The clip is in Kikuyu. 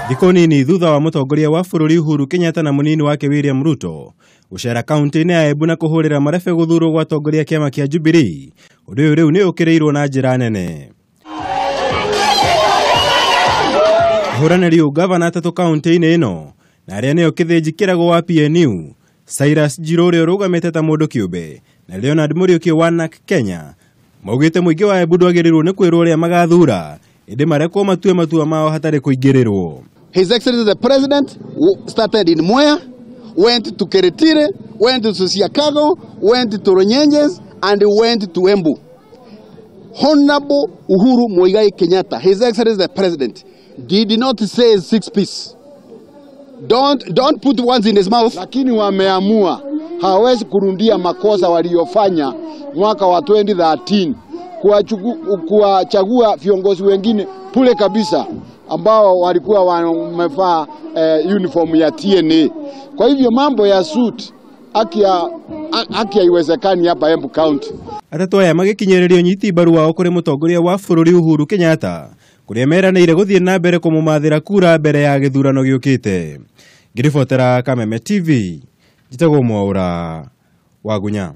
Thikũ nini thutha wa mũtongoria wa bũrũri Uhuru Kenyatta na mũnini wake William Ruto gũcera kaunti-inĩ ya Embu na kũhũrĩra marebe gũthurwo gwa atongoria a kĩama kĩa Jubilee, ũndũ ũyũ rĩu nĩ ũkĩrĩirwo na njĩra nene. Ahũranĩri ũngavana atatũ kaunti-inĩ ĩno na arĩa nĩo Kĩthĩnji Kĩragũ wa PNU, Cyrus Njirũ ũrĩa ũrũgamĩte ta mũndũ kĩũmbe na Leonard Mũriũki wa NARC Kenya maugĩte mũingĩ wa Embu ndwagĩrĩirwo nĩ kwĩrwo ũrĩa magathura ĩndĩ marekwo matue matua mao hatarĩ kũingĩrĩrwo. His Excellency the President started in Mwea, went to Keretire, went to Siakago, went to Runyenjes, and went to Embu. Honorable Uhuru Muigai Kenyatta, His Excellency the President, did not say six piece. Don't put words in his mouth. Lakini wameamua hawawezi kurudia makosa waliofanya mwaka wa 2013 kuwachagua viongozi wengine pule kabisa ambao walikuwa wamevaa uniform ya TNA. Kwa hivyo mambo ya suit haki haiwezekani hapa Embu County. Atatũ aya magĩkinyĩrĩria ũnyiti mbaru wao kũrĩ mũtongoria wa bũrũri Uhuru Kenyatta kũrĩa meranĩire gũthiĩ na mbere kũmũmathĩra kura mbere ya gĩthurano gĩũkĩte. Ngĩribotera Kameme TV, njĩtagwo Mwaũra Wagunya.